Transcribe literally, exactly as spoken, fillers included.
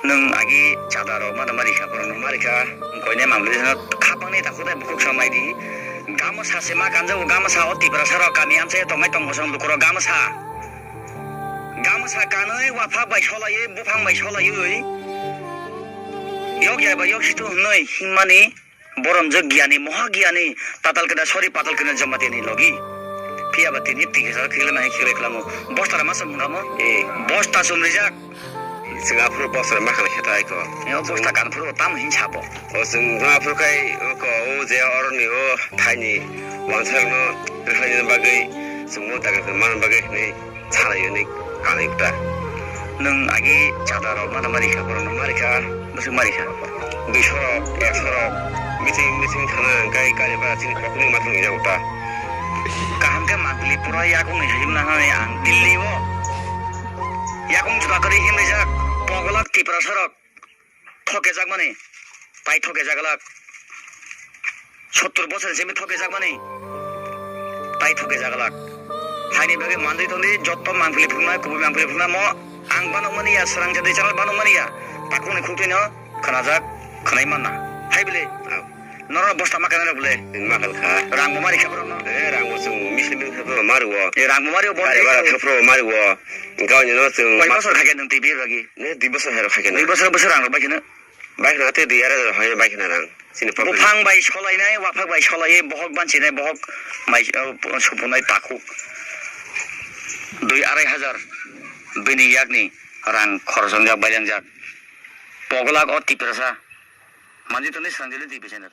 Nwng agi chada rok ma da mari kha, borok no mari kha. Koine mamli no khapang ni takhuk tai bukhuk sa mai di. Gamo sa se ma kanjago, gamo sa o Tiprasa rok kami amchai tongnai tong bosong luku rok gamo sa. Gamo sa kanwi waphak bai solaiwi, buphang bai solaiwi. Yok ya ba yok situ hwnwi himmani. Borom je giyani, moha giyani, tatal kena sori, patal kena jamatia ni logi. Phiya ba tini tikisa khilma hai khilai khlamo. Bosta rama sam hungamo. Eh. Bosta sum rijak. Chwng aphuru bosta rama khana kheta aiko. Yo bosta kan phuru tam hin sabo. O chwng aphuru kai o ko o je oroni o thaini wansarno rwkhlaina bagwi chwng mo daga man bagwi ni. Salai hwnwi kanwi ta. Nwng agi chada rok ma da mari kha, borok no mari kha, bwswk mari kha. Duiso rok, ekso rok, meeting, meeting thana hwnkhe kari bara chini kokni ma thangwi jago ta. Kaham khe mangpili pura yakung ni himna hwnwi ang Delhi o yakung juda kwrwi himrijak, pogolak Tiprasa rok. Thokejakmani, tai thokejaglak. Sottur bosor simi thokejakmani, tai thokejaglak. Haini bagwi manjwi tongdi, jotto mangpili phunuknai, kubui mangpili phunuknai mo ang banokmani ya, swrang jadi channel banokmani ya. Takungni khuktuino khwnajak, khwnai manna. Hai bile? Norok bosta ma kanai rok bole? Makal kha. Rang bo mari kha borok no? Eh, rang bo chwng misli misli khe mario. Eh, rang bo mario, bon. Gari bara thapro mario. Gaoni no chwng. Koi bosor kha khe nwng twi bir bagi? Ne, dui bosor hai rok kha khe na. Dui bosor bosor rang rok bai khe na. Bai khna tei dui arai rok hai bai khna rang. Chini problem. Buphang bai solainai, waphak bai solaiwi, bohok bansinai, bohok mai, uh, supunai takhuk. Dui arai hajar bini yakni rang khorosongjak, bailangjak. Pogolak o Tiprasa. Manjwi tongdi Sranjali T V channel.